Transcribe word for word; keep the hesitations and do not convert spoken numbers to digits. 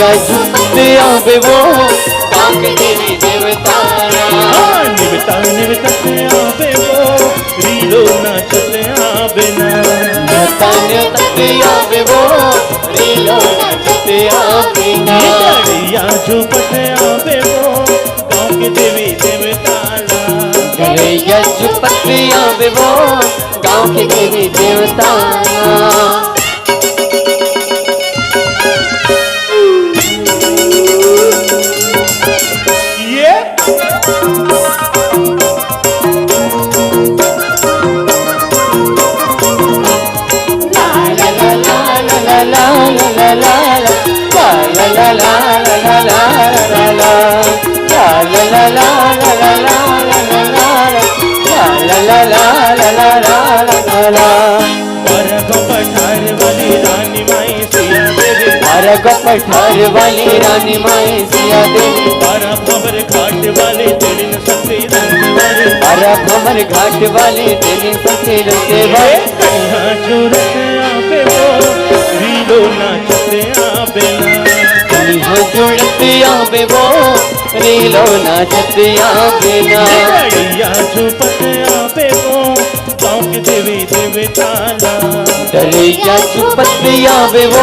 झुपत आवे वो गाँव के देवी देवता ला। हाँ, निवता निवतत आवे वो, रीलो नाचत आवे ना। निवता निवतत आवे वो, रीलो नाचत आवे ना। डढ़िया झुपत आवे वो, गाँव के देवी देवता ला। डढ़िया झुपत आवे वो, गाँव के देवी देवता ला। ये बारह गो पठार वाली रानी माई सिया देवी। बारह गो पठार वाली रानी माई सिया देवी। बारह भंवर घाट वाली तेरी शक्ति धन वाली। बारह भंवर घाट वाली तेरी शक्ति धन वाली। कन्हा जुड़त आवे वो, रीलो नाचत आवे ना। कन्हा जुड़त आवे वो, रीलो नाचत आवे ना। डढ़िया झुपत आवे वो, गाँव के देवी देवता ला। डढ़िया झुपत आवे वो,